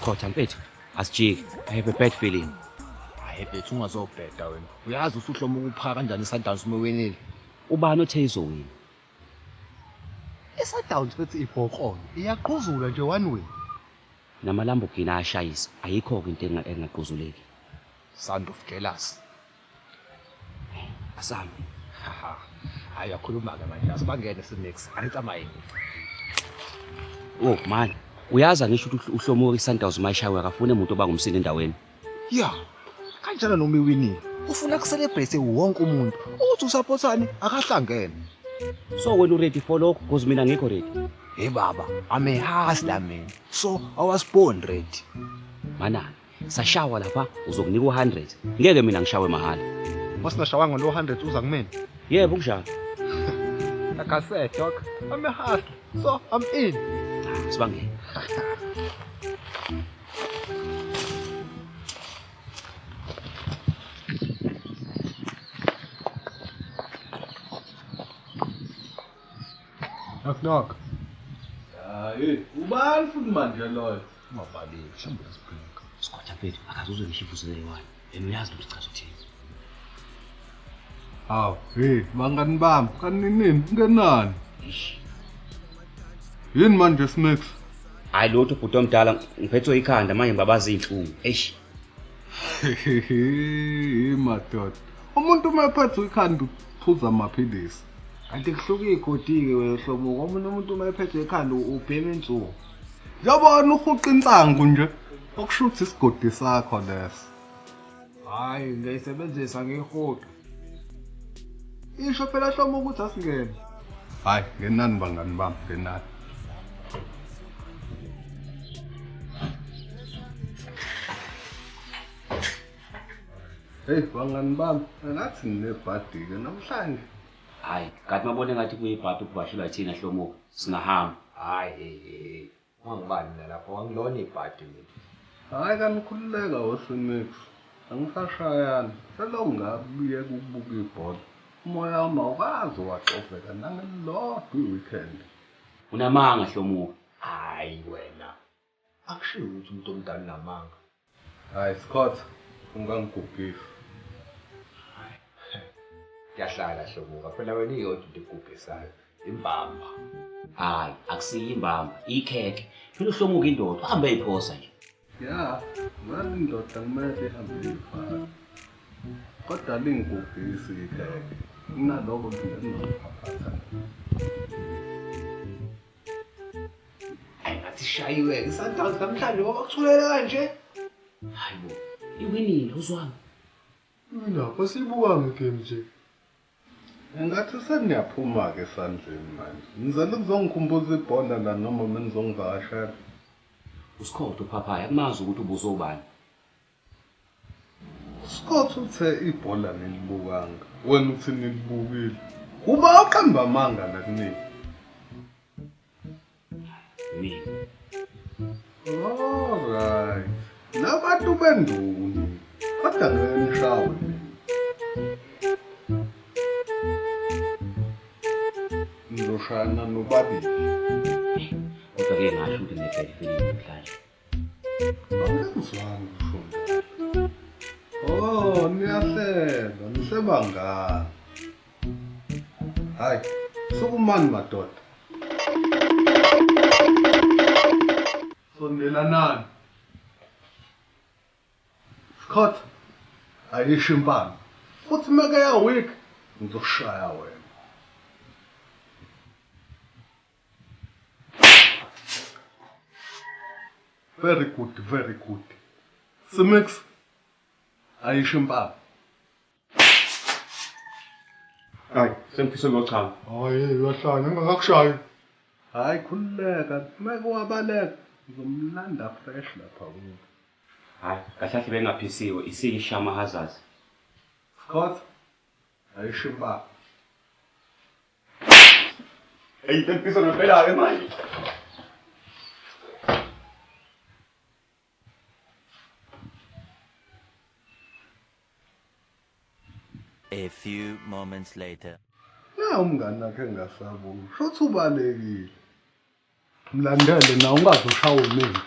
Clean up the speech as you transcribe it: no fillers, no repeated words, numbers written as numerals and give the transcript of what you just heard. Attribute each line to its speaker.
Speaker 1: Sikhotha mfethu, asijiki. I have a bad feeling.
Speaker 2: Hayi mfethu ungazobheda wena. Uyazi usuhloma ukuphaka kanjani iSundowns uma winile.
Speaker 1: Ubani othe izowina?
Speaker 2: ISundowns mfethu ibhokrolo. Iyaqhuzula nje one way.
Speaker 1: NamaLamborghini ayashayisa. Ayikho-ke into engaqhuzuleki.
Speaker 2: Sound of jealous.
Speaker 1: Asambe.
Speaker 2: Hayi uyakhuluma-ke manje. Asibangene simix. Angithi
Speaker 1: Oh man, uyazi angisho ukuthi uHlomuka iSundowns uma ishayiwe akafune umuntu obanga umsindo endaweni.
Speaker 2: Ya. Kanjalo noma iwinile. Ufuna kucelebrate wonke umuntu. Uthi usupportani akahlangene.
Speaker 1: So wena uready for lokho because mina ngikho ready.
Speaker 2: Hey baba, I'm a hustler man. So I was born ready.
Speaker 1: Manana, sashawa lapha uzokunika u100. Ngeke mina ngishawe mahhala.
Speaker 2: Masingashawanga lo 100 uza kumina.
Speaker 1: Yebo kunjalo.
Speaker 2: Like I said, dog, I'm a hustler. So I'm in.
Speaker 1: Ah, Sibangene.
Speaker 2: Knock knock.
Speaker 3: Hayi, ubani futhi manje loyo?
Speaker 2: Ungabaleki, mhlawumbe uyasibheka.
Speaker 1: Sikhotha mfethu, akaze uzwe ngisho ivuzo leyi-one. And uyazi ukuthi chaza uthini.
Speaker 3: Hawu, hey, bangani bami, kanti nini? Ngenani?
Speaker 1: Eish.
Speaker 3: Yini manje Smix?
Speaker 1: Hayi lutho bhuti omdala ngiphethwe ikhanda manje ngibabaza iy'nhlungu. Eish.
Speaker 3: Hey, madoda. Umuntu uma ephethwe ikhanda uphuza amaphilisi.
Speaker 2: Kanti kuhluka igodi-ke wena Hlomuka. Omunye umuntu uma ephethwe ikhanda ubhema insuku.
Speaker 3: Yabona uhuqa insangu nje. Okusho ukuthi isigodi sakho leso.
Speaker 2: Hhayi, ngiyayisebenzisa ngiyihuqa. Isho phela Hlomuka ukuthi asingene.
Speaker 3: Hayi, ngenani bangani bami, ngenani. Hey, bangani bami, engathi ninebhadi-ke namhlanje.
Speaker 1: Hayi, kanti mabone ngathi kuyibhadi ukuvashelwa yithina Hlomuka. Singahamba.
Speaker 2: Hhayi, hey, hey. Ungangibani mina lapho, angilona ibhadi mina.
Speaker 3: Hayi kanikhululeka wosimix. Angisashayani. Selokhu ngabuyeka ukubuka ibhola. Umoya wami awukaze waxoveka nangelilodwa i-weekend.
Speaker 1: Unamanga Hlomuka.
Speaker 2: Hhayi wena. Akushiwo ukuthi umuntu omdala unamanga.
Speaker 3: Hayi Scott, ungangigugisi.
Speaker 2: Kuyahlala Hlomuka, phela wena iyodwa into ekugugisayo. Imbamba.
Speaker 1: Hayi, akusiyo imbamba, ikhekhe. Phela uHlomuka indoda, uhambe eyiphosa nje.
Speaker 3: Ya, ngathi indoda kumele ihambe iyifaka. Kodwa lingigugisi ikhekhe. Kunaloko ngingenophaphapha.
Speaker 2: Hayi ngathi ishayiwe-ke iSundowns namhlanje ngoba kuthulela kanje.
Speaker 1: Hayi bo, iwinile uzwami.
Speaker 4: Mina asiyibukanga igame nje.
Speaker 3: Engathi seniyaphuma-ke esandleni manje. Nizele ukuzongikhumbuza ibhola la noma menizongivakashela.
Speaker 1: Usikhotha uphaphayo, akumazi ukuthi ubuzobani.
Speaker 3: Scott uthe ibhola nilibukanga. Wena uthi nilibukile. Uba uqamba amanga la kunini.
Speaker 1: Mina.
Speaker 3: Alright. Nabantu benduni. Kodwa ngeke nishawe mina. Nizoshayana nobabili.
Speaker 1: Kodwa ke ngasho ukuthi ngine-bad feeling namhlanje.
Speaker 3: Angizwanga usho njalo. Oh, niyahleba, nihleba ngani? Hayi, sukumani madoda. Sondelanani. Scott, ayisho impama. Futhi meke ya week ngizokushaya wena. Very good, very good. Simix ayisho impama.
Speaker 5: Hayi, sengifisa ukuyochama.
Speaker 4: Hayi, uyahlanya ngingakakushayi.
Speaker 3: Hayi khululeka, meke wabaleka ngizomlanda fresh lapha kuwe.
Speaker 1: Hayi, kahle kahle bengaphisiwe, isike ishama hazards.
Speaker 3: Scott, ayisho impama.
Speaker 5: Hey, sengifisa ngempela-ke manje.
Speaker 6: A few moments later.
Speaker 3: Na umngani wakhe engasabuyi. Shuthi ubalekile. Mlandele na ungaze ushawe mina.